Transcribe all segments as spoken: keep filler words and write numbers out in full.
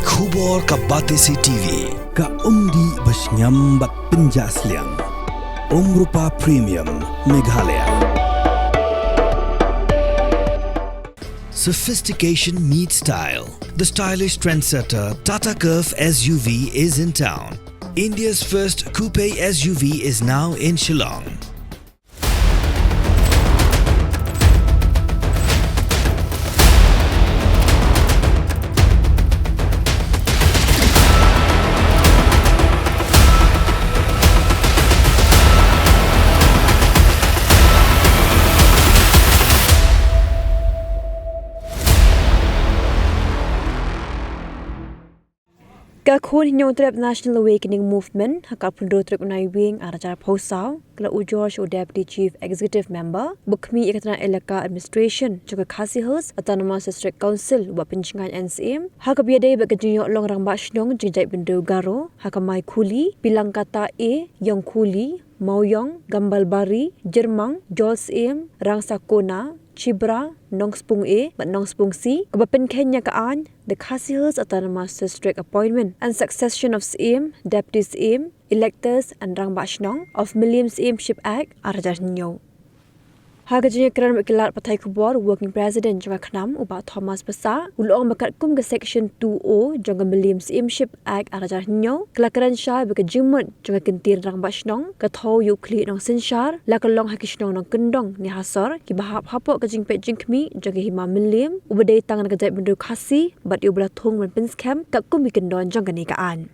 Khubor ka Batesi T V, ka umdih ba shngiam bad pynjah sliang. Umrupa Premium, Meghalaya. Sophistication meets style. The stylish trendsetter Tata Curvv S U V is in town. India's first coupe S U V is now in Shillong. Ka khun Hynñiewtrep National Awakening Movement, ha ka pynroi tarik u Naiwieng arhajar arphew saw, ka la ujor sha u Deputy Chief Executive Member, uba khmih ïa ka tnat Elaka Administration jong ka Khasi Hills Autonomous District Council, uba pynshngaiñ N C M, ha kaba ïadei bad ka jingïoh long rangbah shnong jong ka jaitbynriew Garo, ha ka Maikhuli, Pilangkata A, Ïongkhuli, Mawïong, Gambelbari, Jyrmang, Jolsyiem, Rangsakona, Chibra, Nongspung A bad Nongspung C, kaba pynkheiñ ïa ka aiñ The Khasi Hills Autonomous District Appointment and Succession of Syiem, Deputy Syiem, Electors and Rangbah Shnong of Mylliem Syiemship Act, arhajar hynñiew. Ha ka jingïakren bad ki lad pathai khubor, Working President jong ka KHNAM, u Bah Thomas Passah, u la ong ba katkum ka Section two O jong ka Mylliem Syiemship Act arhajar hynñiew, ka la kren shai ba ka jingmut jong ka kyntien rangbah shnong, ka thew ïa u khlieh nongsynshar, la ka long ha ki shnong nongkyndong ne ha sor, kiba hap hapoh ka jingpeit jingkhmih jong ka hima Mylliem, uba dei tang na ka jaitbynriew Khasi, bad ïa uba la thung ban pynskhem katkum ki kyndon jong kane ka aiñ.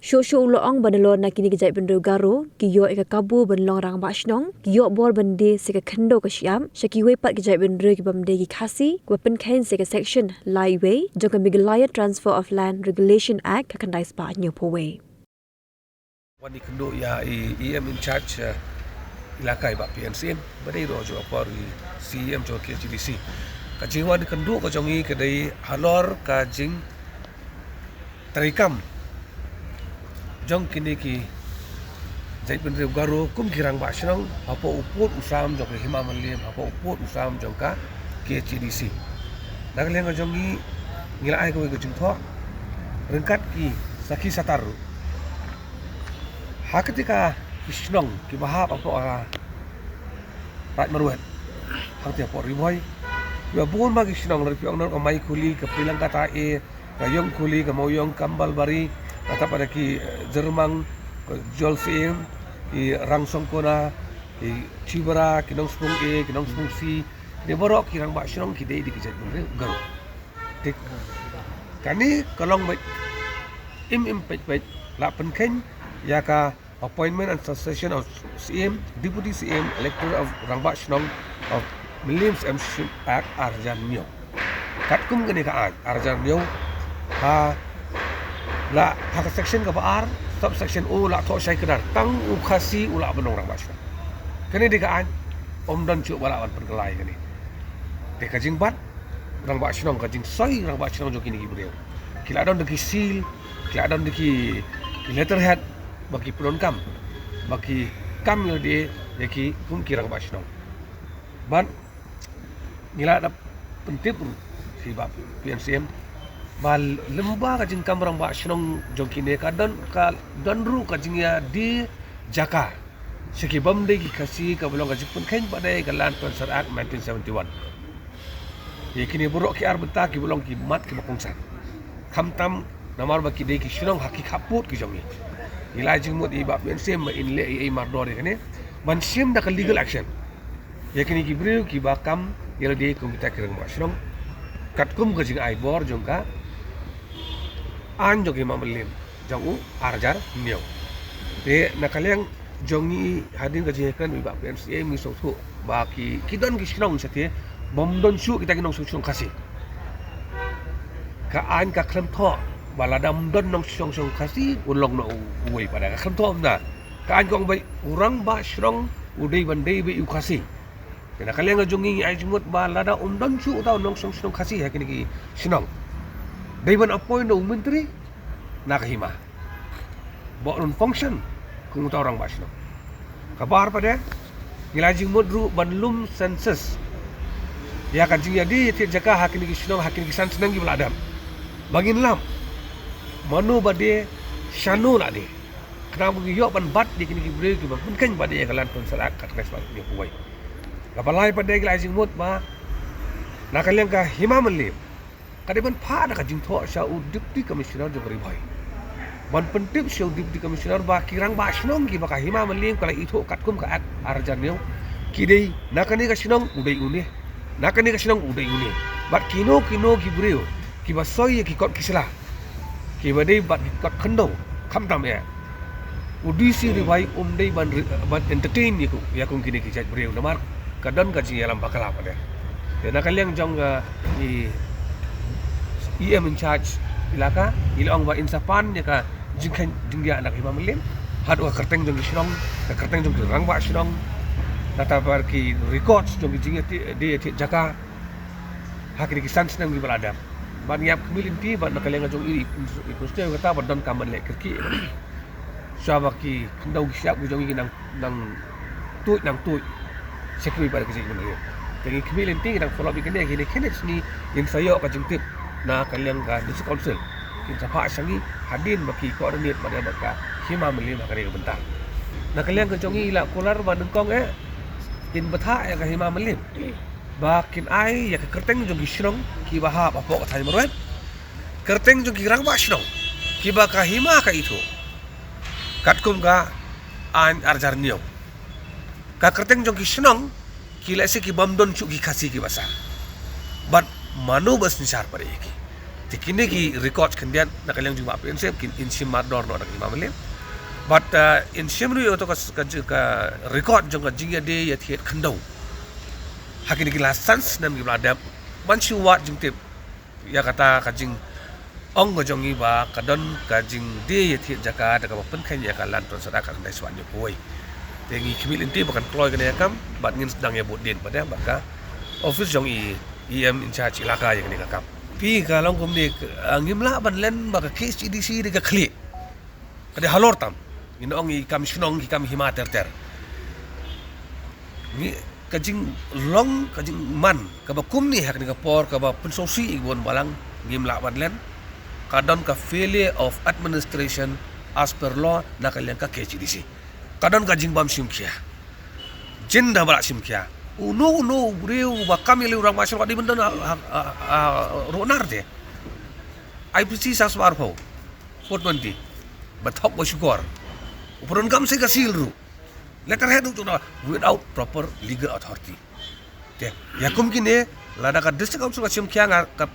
Shuh shuh u la ong ba nalor na kine ki jaitbynriew Garo ki ïoh ïa ka kabu ban long rangbah shnong, ki ïoh bor ban die sha ka khyndew ka shyiap sha kiwei pat ki jaitbynriew kibym dei ki Khasi, kaba pynkheiñ sha ka Section lai wei jong ka Meghalaya Transfer of Land Regulation Act ka khyndai spah hynñiewphew wei. Wan ïakynduh ïa i E M in charge, eh, Elaka, i Bah P N Syiem, ba dei ruh jong ka por i C E M jong ka K H A D C. Ka jingwan ïakynduh ka jong i ka dei halor ka jing treikam jong kine ki jaitbynriew Garo kum ki rangbah shnong hapoh u pud u sam jong ka hima Mylliem, hapoh u pud u sam jong ka K H A D C. Na ka liang ka jong ngi, ngi la ai kawei ka jingthoh ryngkat ki sakhi satar ruh. Ha kata ka ki shnong kiba hap hapoh ka Raid Marwet, hangta hapoh Ri Bhoi, kiba bun bha ki shnong, lada phi ong na ka Maikhuli, ka Pilangkata A, ka Ïongkhuli, ka Mawïong, Gambelbari, ka, taphad ki, eh, Jyrmang, ka Jolsyiem, ki Rangsakona, ki Chibra, ki Nongspung A, ki Nongspung C, kine baroh ki rangbah shnong ki dei da ki jaitbynriew Garo. Te kane ka long beit im im peit peit, la pynkheiñ ïa ka Appointment and Succession of Syiem, Deputy Syiem, Elector of Rangbah Shnong of Mylliem Syiemship Act arhajar hynñiew. Katkum kane ka aiñ arhajar hynñiew, ha la, ha ka section kaba ar, subsection O, la thoh shai kdar, tang u Khasi u lah ban long rangbah shnong. Kane dei ka aiñ, ym don shuh ba lah ban pynkylla ïa kane. Te ka jingbat rangbah shnong, ka jingsoi rangbah shnong jong kine ki briew, ki la don da ki seal, ki la don da ki, ki letterhead ba ki pyndonkam, ba ki kam ïalade ïa ki kum ki rangbah shnong. Bad ngi la da pyntip ruh sha i Bah P N Syiem ba lyngba ka jingkam rangbah shnong jong kine, ka don, ka don ruh ka jingïadie jaka sha ki bym dei ki Khasi, kaba long ka jingpynkheiñ pat de ka Land Transfer Act nineteen seventy-one. Ïa kine baroh ki ar bynta kiba long ki mat kiba kongsan, khamtam namar ba ki dei ki shnong ha ki khappud ki jong ngi. Ngi la ai jingmut ïa i Bah P N Syiem ba in leh ei ei mardor ïa kane, ban shim da ka legal action ïa kine ki briew kiba kam ïalade kum kita ki rangbah shnong, katkum ka jingai bor jong ka aiñ jong ka hima Mylliem jong u arhajar hynñiew. Te na ka liang jong ngi, hadien ka jingïakren bad i Bah P N Syiem, ngi sngewthuh ba ki, ki don ki shnong shatei bym don shuh kita ki nongshong shnong Khasi. Ka aiñ ka khlem thoh ba lada ym don nongshong shnong Khasi un long na u, uwei pat de, ka khlem thoh kumta. Ka aiñ ka ong ba u rangbah shnong u dei ban dei beit u Khasi. Te na ka liang ka jong ngi, ngi ai jingmut ba lada ym don shuh uta u nongshong shnong Khasi ha kine ki shnong, dei ban appoint da u myntri na ka hima ba un function kum uta u rangbah shnong. Kaba ar pat de, ngi la ai jingmut ruh ban lum census ïa ka jingïadie ïathied jaka ha kine ki shnong, ha kine ki san shnong kiba la dep, ba ngin lap Mano ba die, shano la die. Khnang ba ki ïoh ban bat ïa kine ki briew kiba pynkheiñ ba die ïa ka Land Transfer Act ka kane shuwa ïa kawei. Kaba lai pat de ki la ai jingmut ba na ka liang ka Hima Mylliem ka dei ban phah da ka jingthoh sha u Deputy Commissioner jong ka Ri Bhoi ban pyntip sha u Deputy Commissioner ba ki rangbah shnong kiba ka Hima Mylliem ka la ithuh katkum ka Act ar hajar hynñiew, ki dei na kane ka shnong u dei une, na kane ka shnong u dei une. Bad kino kino ki briew kiba soi ïa ki kot ki sla kiba dei bad ki kot khyndew, khamtam eh u D C Ri Bhoi um dei ban re-, ban entertain ïa ku, ïa kum kine ki jait briew namar ka don ka jingïalam bakla pat de. Te na ka liang jong, uh, i E M in charge ilaka i la ong ba in sa pan ïa ka jingkheiñ jingdiah na ka Hima Mylliem haduh ka kyrteng jong ki shnong, ka kyrteng jong ki rangbah shnong, nata bar ki records jong ki jingïadie ïadie jaka ha kine ki san snem kiba la dep. Ban ïap khmih lynti ban na ka liang jong i, i, i, i kata ba don ka man leh kyrkieh. Shuwa ba ki khyndew ki shyiap ki jong i ki nang, nang tuid, nang tuid. Sha kiwei pat ki jingmynriew. Te ngi khmih lynti ngi dang follow up ïa kine, kine, kine sngi ngin sa ïoh ka jingtip na ka liang ka District Council. Kin sa phah sha ngi hadien ba ki coordinate bad ïa bad ka Hima Mylliem ha kane ka bynta. Na ka liang ka jong i la kular ba nyngkong eh kin bthah ïa ka Hima Mylliem ba kin ai ïa ka kyrteng jong ki shnong kiba hap hapoh ka thaiñ Marwet, kyrteng jong ki rangbah shnong kiba ka Hima ka ithuh katkum ka aiñ ar hajar hynñiew. Ka kyrteng jong ki shnong ki lehse ki bym don shuh ki Khasi kiba sah. Bad mano ba synshar pat ïa ki. Te kine ki record khyndiat na ka liang jong ba P N C kin, in shim mardor noh na ka Hima Mylliem. Bad, uh, in shim ruh ïa kato ka, ka, ka record jong ka jingïadie ïathied khyndew ha kine ki la san snem kiba la dep ban shu wad jingtip ïa kata ka jingong ka jong i ba ka don ka jingdie ïathied jaka da kaba pynkheiñ ïa ka Land Transfer Act ka khyndai spah hynñiew phew wei. Te ngi khmih lynti ba kan kloi kane ka kam bad ngin sdang ïa bud dien pat de bad ka office jong i E M in charge ilaka ïa kane ka kam. Phi, ka long kumne, ka, ah, ngim lah ban len ba ka K H A D C dei ka khlieh. Ka dei halor tam. Ngin ong i kam shnong, i kam hima ter ter. Ngi, ka jinglong, ka jingman kaba kumne ha kane ka por kaba pynsngewsih ïa ki bun balang, ngim lah ban len. Ka don ka failure of administration as per law na ka liang ka K H A D C. Ka don ka jingbym shim khia. Jin da ba la shim khia. Uno uno u briew ba kam ïa u rangbah shnong ka dei ban don ha, ha, ha, ha, ruh nar te. I P C sa spah arphew. Four twenty. Ba thok ba shukor. U pyndonkam sa ka seal ruh. Letterhead ruh jong u without proper legal authority. Te, ïa kum kine, lada ka District Council ka shim khia nga ka,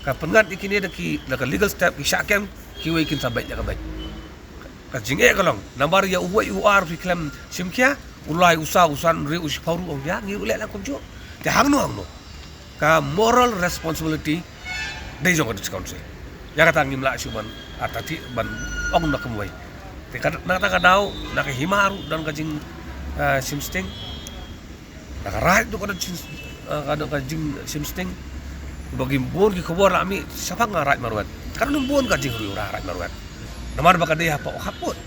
ka pynngat ïa kine da ki, da ka legal step ki shah kem, kiwei kin sa beit ïa ka beit. Ka jingeh ka long, namar ïa uwei u ar phi khlem shim khia, u lai u saw u san hynriew u shiphew ruh ong ïa, ngi ruh leh lang kumjuh. Te hangno hangno. Ka moral responsibility dei jong ka District Council. Ïa kata ngim lah shuh ban artatien ban ong na kumwei. Te ka, na kata ka daw, na ka hima ruh don ka jing, ah, shim sting. Na ka raid ruh ka don shim, ah, ka don ka jing shim sting. Ba ki bun ki khubor la mih shaphang ka raid Marwet. Ka don bun ka jingriewra raid Marwet. Namar ba ka dei hapoh khappud.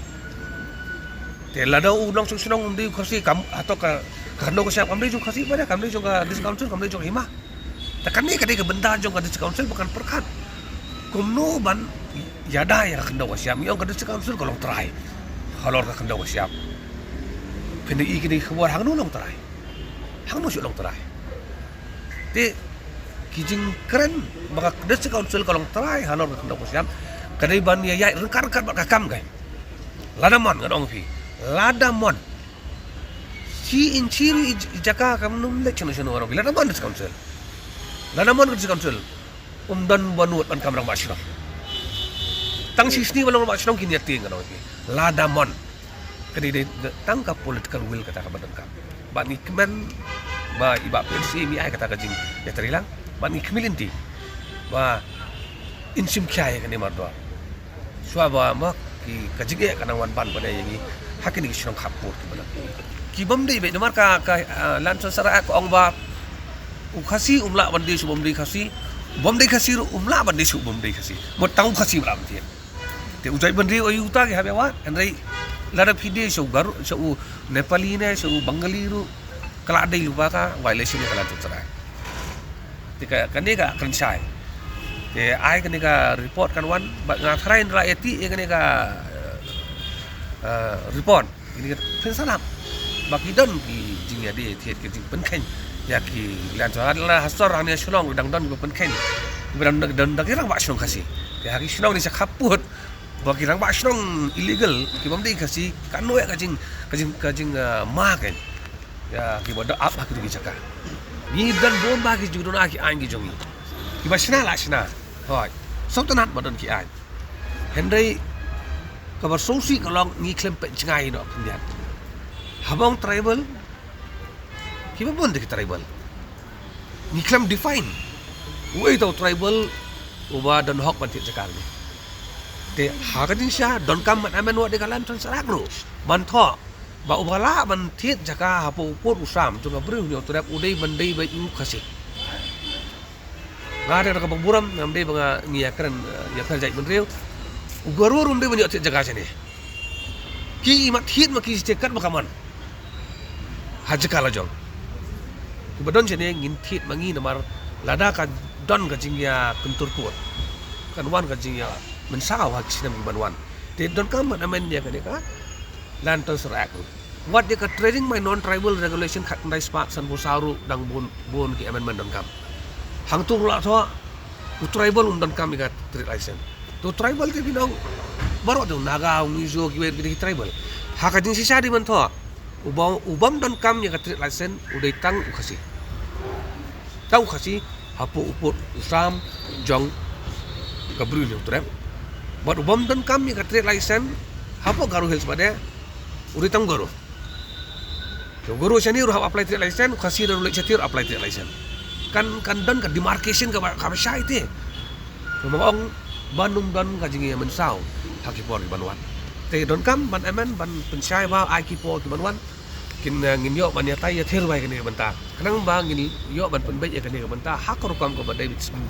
Te lada u nongshong shnong um dei u Khasi kam, hato ka, ka khyndew ka shyiap kam dei jong u Khasi pat de, kam dei jong ka District Council, kam dei jong ka hima. Te kane ka dei ka bynta jong ka District Council ba kan pyrkhat kumno ban ïada ïa ka khyndew ka shyiap. Ngi ong ka District Council ka long trai halor ka khyndew ka shyiap. Phin da i kine ki khubor hangno long trai. Hangno shuh long trai. Te ki jingkren ba ka District Council ka long trai halor ka khyndew ka shyiap. Ka dei ban ïa ïaid ryngkat ryngkat bad ka kam kai. Lada mon ngan ong phi. Lada mon. Shi inch ruh i, i jaka kam nym leit shano shano ong phi. Lada mon District Council. Lada mon District Council. Um don ba nud ban kam rangbah shnong. Tang shisngi ba long rangbah shnong kin ïa tieng ngan ong phi. Lada mon. Ka dei dei tang ka political will kata kaba donkam. Bad ngi kmen ba i Bah P N C i ai kata ka jingïatreilang. Bad ngi khmih lynti ba in shim khia ïa kane mardor. Shuwa ba ma ki ka jingeh ka nang wan ban ban ïa ngi ha kine ki shnong khappud kiba la. Ki bym dei beit namar ka, ka, ah, Land Transfer Act ka ong ba u Khasi um lah ban die sha u bym dei Khasi, u bym dei Khasi ruh um lah ban die sha u bym dei Khasi. Mut tang u Khasi ba lah ban die. Te u jaitbynriew aïu uta ki hap ïa wad, hynrei lada phi die sha u Garo, sha u Nepali ne sha u Bengali ruh ka la dei lypa ka violation ïa ka Land Transfer Act. Te ka, kane ka kren shai. Te ai kane ka report kan wan, bad nga tharai nda la ïa tih ïa kane ka, eh, eh, report. Kine ki pynsalam ba ki don ki jingïadei thied ki jingpynkheiñ ïa ki land. Sa la ha sor hangne Shillong dang don kiba pynkheiñ, kiba dang don, don, don ki rangbah shnong Khasi. Te ha ki shnong ne sha khappud ba ki rangbah shnong illegal kibym dei Khasi, kan weh ka jing, ka jing, ka jing, ah, ma kein ïa kiba don ap ha kito ki jaka. Ngi don bun ba ki jingduna ki aiñ ki jong ngi. Kiba shna la shna. Hooid. Sngewtynnat ba don ki aiñ. Hynrei kaba sngewsih ka long ngi khlem peit jngai noh khyndiat. Haba ong tribal, kiba bun de ki tribal. Ngi khlem define uei uta u tribal uba don hok ban thied jaka ne. Te ha ka jingshisha donkam ban amend wat de ka Land Transfer Act ruh ban thoh ba uba lah ban thied jaka hapoh u pud u sam jong ka Bri u Hynñiewtrep u dei ban dei ba u Khasi. Nga dei da kaba burom, ngam dei ba nga ngi ïakren, eh, ïakren jaitbynriew. U Garo ruh um dei ban ïoh thied jaka shane. Ki mat thied ma ki sha kat ba ka mon ha jaka la jong. Kiba don shane ngin thied ma ngi namar lada ka don ka jingïakyntur pud, kan wan ka jingïamynsaw ha ki snem kiban wan. Te donkam ban amend ïa kane ka Land Transfer Act. Wat ïa ka trading by non-tribal regulation khatkhyndai spah sanphew saw ruh dang bun, bun ki amendment donkam. Hangto ruh la thoh u tribal um donkam ïa ka trade license. To tribal te phin ong baroh te u Naga, u Mizo, kiwei kiwei ki tribal. Ha ka jingshisha dei ban thoh uba, u bym donkam ïa ka trade license u dei tang u Khasi. Tang u Khasi hapoh u pud u sam jong ka Bri u Hynñiewtrep. Bad u bym donkam ïa ka trade license hapoh Garo Hills pat de u dei tang u Garo. Te u Garo shane ruh hap apply trade license, u Khasi ruh leit shatei ruh apply trade license. Kan, kan don ka demarcation kaba, kaba shai te. Kumba nga ong ban ym don ka jingïamynsaw ha ki por kiban wan. Te donkam ban amend ban pynshai ba ha ki por kiban wan kin, eh, ngin ïoh ban ïatai ïathir bha ïa kane ka bynta. Khnang ba ngin ïoh ban pynbeit ïa kane ka bynta ha ka rukom kaba dei beit shisha.